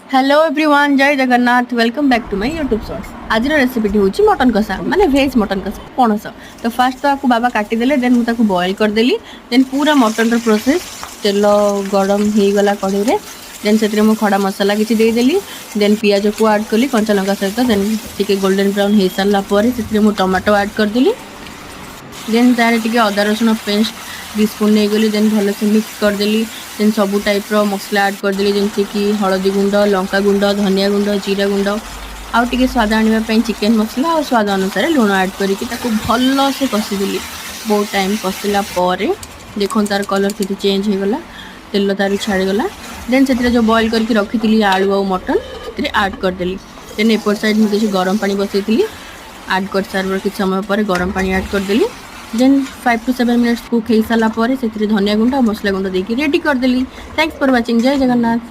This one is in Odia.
ହ୍ୟାଲୋ ଏଭ୍ରିୱାନ୍, ଜୟ Jagannath. Welcome back to my YouTube shorts. ଆଜିର ରେସିପିଟି ହେଉଛି ମଟନ୍ କଷା, ମାନେ ଭେଜ୍ ମଟନ୍ କଷା, ପଣସ। ତ ଫାର୍ଷ୍ଟ ତାକୁ ବାବା କାଟିଦେଲେ, ଦେନ୍ ମୁଁ ତାକୁ ବଏଲ୍ କରିଦେଲି। ଦେନ୍ ପୁରା ମଟନ୍ର ପ୍ରୋସେସ୍। ତେଲ ଗରମ ହେଇଗଲା କଢ଼େଇରେ, ଦେନ୍ ସେଥିରେ ମୁଁ ଖଡ଼ା ମସଲା କିଛି ଦେଇଦେଲି। ଦେନ୍ ପିଆଜକୁ ଆଡ଼୍ କଲି କଞ୍ଚା ଲଙ୍କା ସହିତ। ଦେନ୍ ଟିକେ ଗୋଲ୍ଡେନ୍ ବ୍ରାଉନ୍ ହେଇସାରିଲା ପରେ ସେଥିରେ ମୁଁ ଟମାଟୋ ଆଡ଼୍ କରିଦେଲି। ଦେନ୍ ତାରେ ଟିକେ ଅଦା ରସୁଣ ପେଷ୍ଟ 2 ସ୍ପୁନ୍ ନେଇଗଲି। ଦେନ୍ ଭଲସେ ମିକ୍ସ କରିଦେଲି। ଦେନ୍ ସବୁ ଟାଇପ୍ର ମସଲା ଆଡ଼୍ କରିଦେଲି, ଯେମିତିକି ହଳଦୀ ଗୁଣ୍ଡ, ଲଙ୍କା ଗୁଣ୍ଡ, ଧନିଆ ଗୁଣ୍ଡ, ଜିରା ଗୁଣ୍ଡ ଆଉ ଟିକେ ସ୍ୱାଦ ଆଣିବା ପାଇଁ ଚିକେନ୍ ମସଲା ଆଉ ସ୍ୱାଦ ଅନୁସାରେ ଲୁଣ ଆଡ଼୍ କରିକି ତାକୁ ଭଲସେ କଷିଦେଲି। ବହୁତ ଟାଇମ୍ କଷିଲା ପରେ ଦେଖନ୍ତୁ, ତାର କଲର୍ କେତେ ଚେଞ୍ଜ ହେଇଗଲା, ତେଲ ତାର ଛାଡ଼ିଗଲା। ଦେନ୍ ସେଥିରେ ଯେଉଁ ବଏଲ୍ କରିକି ରଖିଥିଲି ଆଳୁ ଆଉ ମଟନ୍, ସେଥିରେ ଆଡ଼୍ କରିଦେଲି। ଦେନ୍ ଏପଟ ସାଇଡ଼୍ ମୁଁ କିଛି ଗରମ ପାଣି ବସେଇଥିଲି। ଆଡ଼୍ କରିସାରିବା କିଛି ସମୟ ପରେ ଗରମ ପାଣି ଆଡ଼୍ କରିଦେଲି। Then 5 to 7 minutes cook ହେଇସାରିଲା ପରେ ସେଥିରେ ଧନିଆ ଗୁଣ୍ଡ ଆଉ ମସଲା ଗୁଣ୍ଡ ଦେଇକି ରେଡ଼ି କରିଦେଲି। Thanks for watching. Jay Jagannath.